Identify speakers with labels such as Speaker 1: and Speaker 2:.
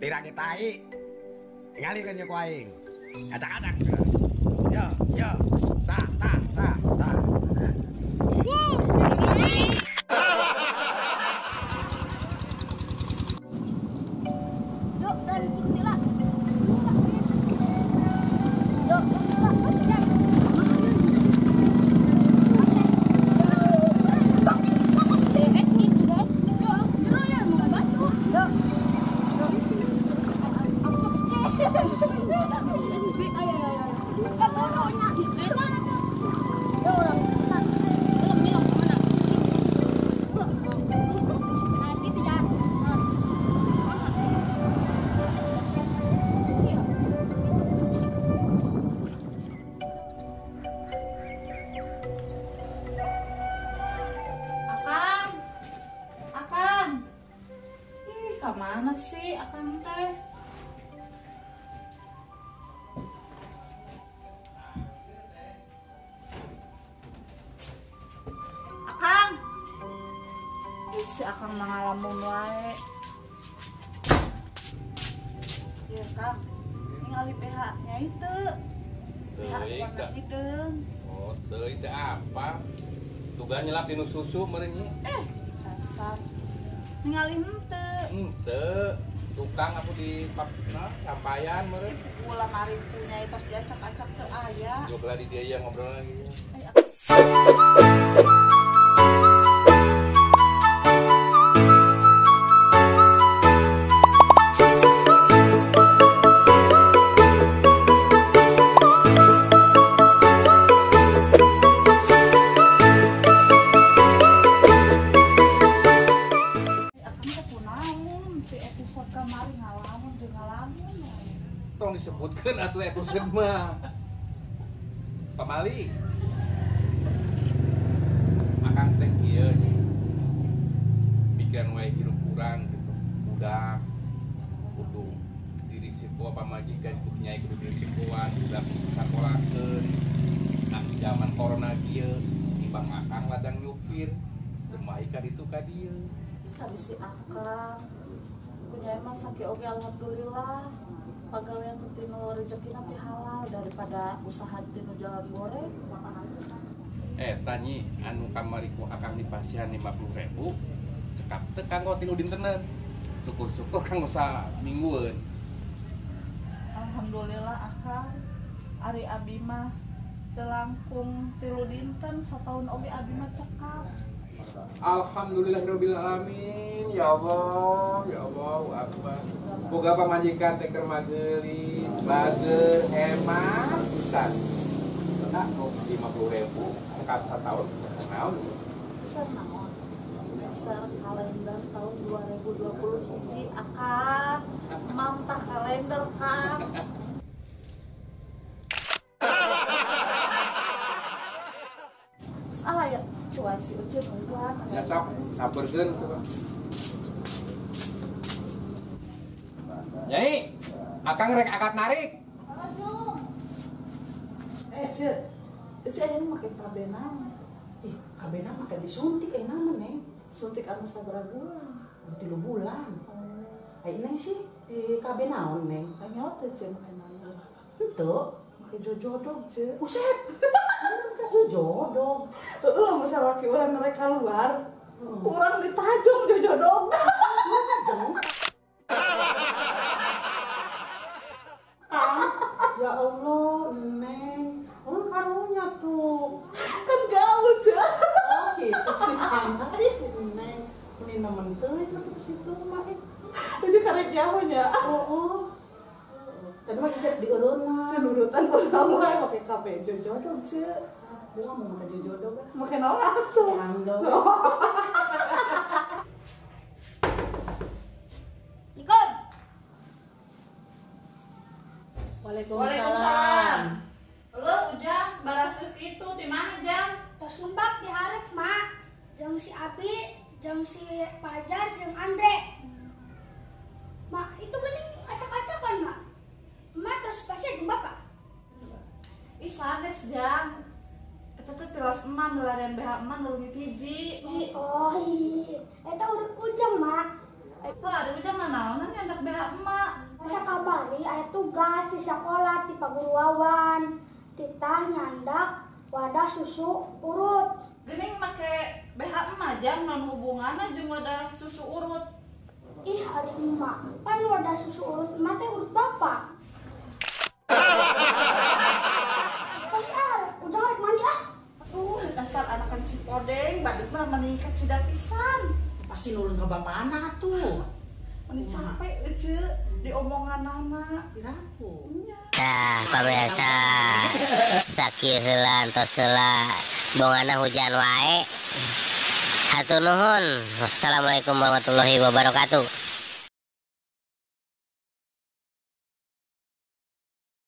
Speaker 1: Tirake tai. Tingali kan ya ku aing. Acak-acak. Yo, yo. Ta, ta, ta, ta.
Speaker 2: Yuk, saya ikuti lah. Yuk,
Speaker 3: Kemana sih akang teh? Akang, si akang mangalamun wae. Ya kang, ningali BH nya itu. BH warna hideung.
Speaker 4: Oh, teuing teh apa? Tugas nyelap dinu susu meureun nya.
Speaker 3: Dasar. Ningali henteu.
Speaker 4: Henteu, tukang aku di sampaian meureun.
Speaker 3: Ulah mari punya tos diacak-acak teu aya.
Speaker 4: Jogla di dieu ngobrol lagi. Tong disebutkan atuh episode mah. Pamali. Akang teh kieu nya. Mikiran wae hirup urang gitu. Budak kudu dirisiko pamajikan kudu nyai kudu dirisikoan, budak kudu sakolakeun. Nah, di zaman corona kieu timbang akang ladang nyupir, kumaha ka ditu ka dieu.
Speaker 3: Tadi si akang punya emang sakit oke alhamdulillah. Pagawean teh tinu rezekina teh halal daripada usaha tinu jalan goreng.
Speaker 4: Tanyi anu kamari ku akang dipasihan 50.000 cekap teh kanggo tilu dintenan. Syukur-syukur kanggo saminggueun.
Speaker 3: Alhamdulillah akang ari abi mah teu langkung 3 dinten sataun oge abi mah cekap.
Speaker 4: Alhamdulillahirabbil alamin. Ya Allah, ya Allahu akbar. Boga pamajikan teh keur mageulis, bager, hemat pisan. Nah, 50.000 cekap sataun bisa naon?
Speaker 3: Bisa naon? Bisa kalender tahun 2020 hiji akang. Mamtah kalender kang. Ah ya, cuan si Ucu nungguan.
Speaker 4: Ya sok, sabarkeun coba. Nyai, akang rek akad narik.
Speaker 3: Halo, Jung. Ceu, Ceu ayeuna make KB naon?
Speaker 5: Ih, KB na make disuntik ayeuna mah, Neng.
Speaker 3: Suntik anu sabaraha bulan?
Speaker 5: 3 bulan. Oh. Ai Neng sih di KB naon, Neng?
Speaker 3: Anya teh Ceu make naon?
Speaker 5: Henteu,
Speaker 3: make jojodog, Ceu.
Speaker 5: Buset. Make jojodog.
Speaker 3: Heueuh lah masa laki urang rek keluar. Kurang ditajong jojodog.
Speaker 5: Tajong. Ya Allah, Neng. Orang karunya tuh.
Speaker 3: Kan gaul, Ceu.
Speaker 5: Oh, gitu ceritanya si Neng. Ini nemen teh itu ke situ mah.
Speaker 3: Lucu karek jauh nya.
Speaker 5: Oh. Tadi mah ijek di eureunna.
Speaker 3: Ceu nurutan urang wae make KB jojodog, Ceu.
Speaker 5: Gua nggak mau make jojodog ah.
Speaker 3: Make naon atuh?
Speaker 5: Anggel.
Speaker 2: Ikut.
Speaker 5: Waalaikumsalam.
Speaker 3: Lo Ujang, baraseuh kitu di mana, Jang?
Speaker 2: Tos lembab diharap, Mak. Jeung si Abi, jeung si Fajar, jeung Andre. Mak, itu bening acak-acakan, Mak. Mak terus pasti jeung Bapak.
Speaker 3: Ih, sanes, Jang. Eta teh tilas emak nularian BH emak nu leungit hiji.
Speaker 2: Oh, iya. Eta urut Ujang, Mak.
Speaker 3: Pak, ada Ujang nanaonan nyandak BH emak.
Speaker 2: Masa kamari aya tugas di sekolah ti Pak Guru Wawan. Titah nyandak wadah susu urut.
Speaker 3: Geuning make BH emak, Jang, naon hubunganna jeung wadah susu urut?
Speaker 2: Ih, ari emak. Pan wadah susu urut emak teh urut bapak. Tos ah, Ujang rek mandi ah.
Speaker 3: Dasar anakan si Podeng, badut mah meningkat cida pisan.
Speaker 5: Pasti nurun ke bapana tuh.
Speaker 3: Meni capek euceu diomonganana.
Speaker 5: Piraku.
Speaker 6: Tah pamirsa, sakieu heula entos heula bongana hujan wae. Hatur nuhun. Wassalamualaikum warahmatullahi wabarakatuh.